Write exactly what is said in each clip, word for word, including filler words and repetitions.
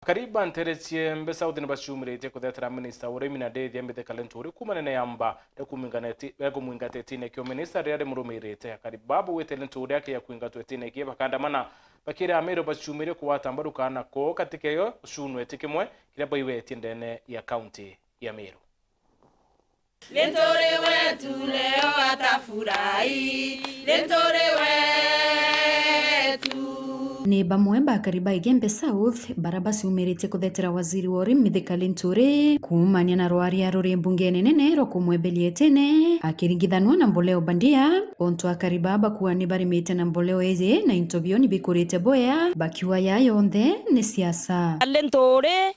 Akari ba nteere cia Embe South ni baciumiritie kuthetera minista wa urimi na ndithia Mithika Linturi kuuma nene ya mba ria kumwinganeti-, ria kumwingata itine kia uminista riria rimurumirite. Akari baa baugite Linturi aki ya kwingatwa itine kii bakandamana bakiira Ameru baciumirie kugwata mbaru kaana koo katika iyo cunwe ti kimwe kiria baiwetie ndene ya kaunti ya Meru. Linturi wetu leo atafurahi, Linturi wetu. Ni bamwe ba akari ba Igembe South bara baciumiritie kuthetera waziri wa urimi Mithika Linturi kuumania na rwaria ruri mbungene nene rwa kumweberia itine akiringithanua na Mboleo Bandia, ontu akari baa bakuuga ni barimite na mboleo iji na into bio ni bikurite bwea, bakiuga ya yonthe ni siasa. Linturi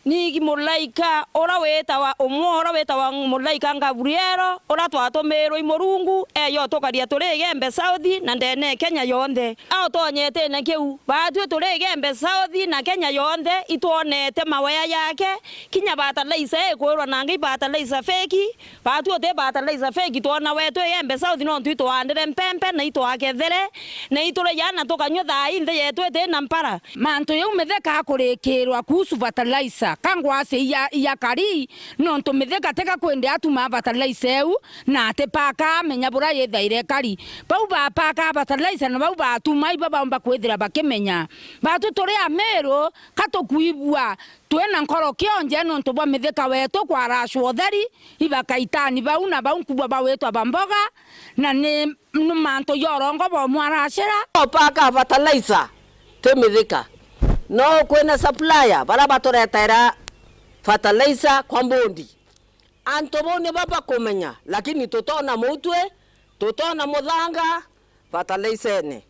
Nigi mulaika ura witawa, umwe ura witawa mulaika Gabrielo, ura twatumirwe i Murungu, eyo tukaria turi Igembe South na ndene Kenya yonthe. Ao tonyetene kiu, baatwi turi Igembe South na Kenya yonthe, itwonete mawea yake, kinya fertilizer ikwirwa nanga i fertilizer fake, baatwi uti fertilizer fake twona wetu Igembe South, nontu itwaandire mpempe na itwakethere, na ituria na tukanyua thaa ii nthi yetu iti na mpara. Mantu jau Mithika akurikirwa kuhusu fertilizer, ka ngwasi iya, iya kari, nontu Mithika tika kwindi atuma fertilizer eu, na ati paka amenya bura yithaire kari. Bau ba paka fertilizer na bau batuma iba baumba kwithira bakimenya. Batu turi Amiru, ka tukwibua twina nkoro kionje nontu bwa Mithika wetu kwaracwa utheri, ibakaitani bau na bau nkubwa bawitwa ba mboga, na ni ni mantu ja urongo bwa mwaracira. No paka fertilizer ti Mithika. No kwina supplier bara baturetaira fertilizer kwa mbundi. Antu bau ni baba kumenya, lakini tutona mutwe, tutona muthanga fertilizer-ene.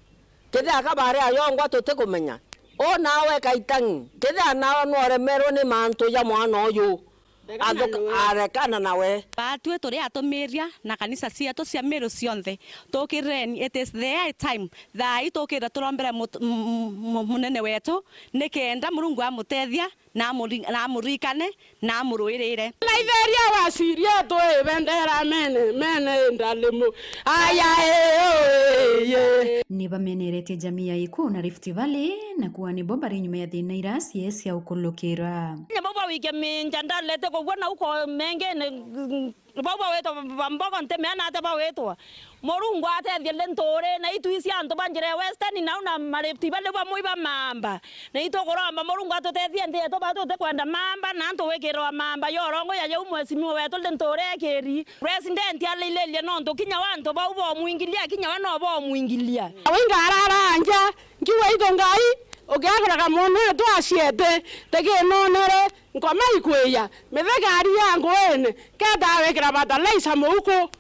Kethira ka bari ayongwa tutikumenya. O nawe Kaitang'i, kethira nawe nworemerwe ni mantu ja mwana uyu, Regana athuka-, nawe. Arekana nawe. Baatwi turi atumiria na kanisa cietu cia Miru cionthe. Tukirireni, it is the high time. Thaa ii tukire turombere mut-, m-, m-, m-, munene wetu, nikenda Murungu amutethia, na amuri-, na amuririkane, na amuruirire. Raithiria waciri etu ibendera mene, mene indalimu. Aya, ee, oo, ee, ee. Ni bameneretie jamii ya Ikuu na Rift Valley, na kuuga nibo bari nyuma ya thina iria cie cia ukulukira. Nyabo bawike minja ndalete kugua na uko mengene, mm, bau bawitwa ba mbogo ntimeana ate bawitwa. Murungu atethie Linturi na itwi cia antu ba njira ya Western nau na ma Rift Valley bamwe iba mamba. Na itukuromba Murungu atutethie nthi yetu ba tutikwenda mamba na antu gwikirwa mamba ya urongo ya jau mheshimiwa wetu Linturi ekiri. President alililie nontu kinya wa antu bau bomwingilia, kinya we no bomwingilia. Nawe ingarara nja, nkiuga, "Ithe Ngai, ukiagura kamwana uyu twaciete, tikinonere, nkoma ikwiya, Mithika ari ya nguine, keta awikira fertilizer muuku,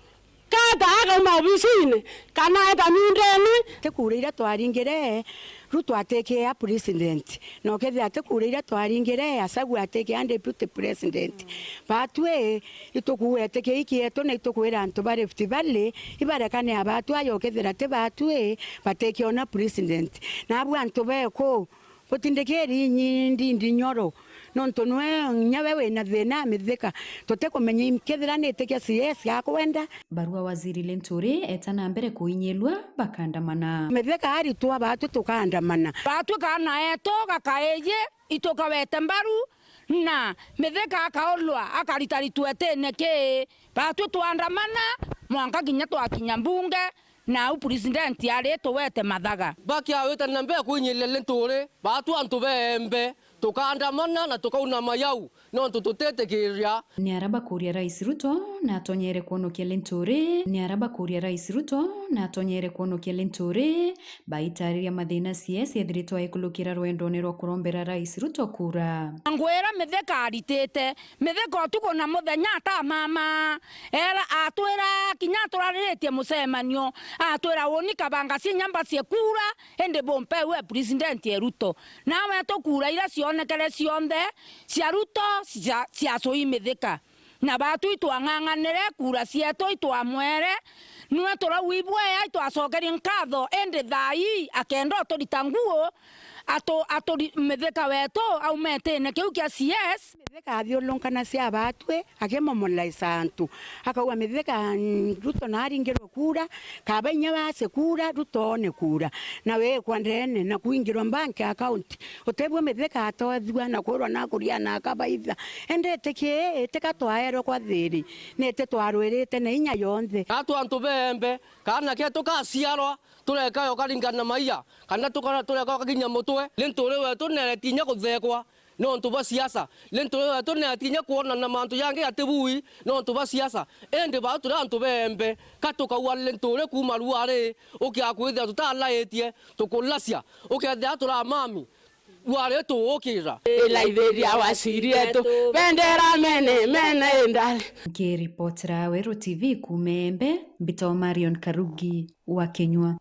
keta akauma obisine, kana eta miundene." Ti kura iria twaringire, Ruto atikia president. Na ukethira ti kura iria twaringire, Gachagua atikia deputy president. Batwi, itukuete kiiki yetu na itukwira antu ba Rift Valley, ibarekane abatwi aja ukethira ti batwi, batikia ona president. Nabu antu beku, butindikiri inyi ndi, ndi nyoro. Nontu nwe, nyawe wina thina ya Mithika. Tutikumenya i-, kethira ni itikia C S akwenda. Barua Waziri Linturi eta na mbere kuinyilua bakandamana. Mithika aritwa batwi tukandamana. Batwi kana eto gakaiji itukawete mbaru na Mithika akaulwa akaritaritwa etene kii. Batwi twandamana mwanka kinya twakinya mbunge. Nau president ari tuwete mathaga. Bakiawita na mbere kwinyiria Linturi, batu antu beembe, tukandamana na tukauna mayau, nontu tutitikiria. Ni ara bakuria Rais Ruto na atonyere kwonokia Linturi. Ni ara bakuria Rais Ruto na atonyere kwonokia Linturi, baitariria mathina C S ethiritwe aikulukira rwendone rwa kurombera Rais Ruto kura. Ngwira Mithika aritite, Mithika utuku na muthenya atamama. Era atwira kinya aturariritie mucemanio, atwira, "Uni kabanga cinya mbacie kura, indi bumpe we president e Ruto." Nawe tu kura iria cionekere cionthe cia Ruto cia, cia cui Mithika. Na batu itwang'ang'anire kura cietu itwamwere, nwe turauibwea itwacokerie nkatho, indi thaa ii akenda uturita nguo, atu, aturi, Mithika wetu auma itine kiu kia C S. Mithika athiurunka na cia batwi, akimomolaica antu. Akauga, Mithika, mm, Ruto naringirwe kura, kaba inya wace kura, Ruto one kura. Na wikwa ndene, na kuingirwa bank account. Utebua Mithika atoothua, na kwirwa nakuria na akabaitha. Indi iti ki, iti ka twaerwe kwa thiri, ni iti twarwirite na inya yonthe. Atu antu beembe, kaana ketu kaciarwa, tureka yo karingana na maia, kana tukara-, tureka yo kakinya mutwe. Linturi wetu neeti inya kuthekwa nontu bwa siasa. Linturi wetu neeti inya kwonana mantu jangi jatibui nontu bwa siasa. Indi bau turi antu beembe, ka tukauga Linturi kuuma ruari, ukia kwithira tutalaitie, tukulacia, ukethira turamami, ruari tuukira. Ilaithiria waciri etu, bendera mene, mene indari. Nkiripotera Weru T V kuuma Embe, mbitwa Marion Karugi wa Kinyua.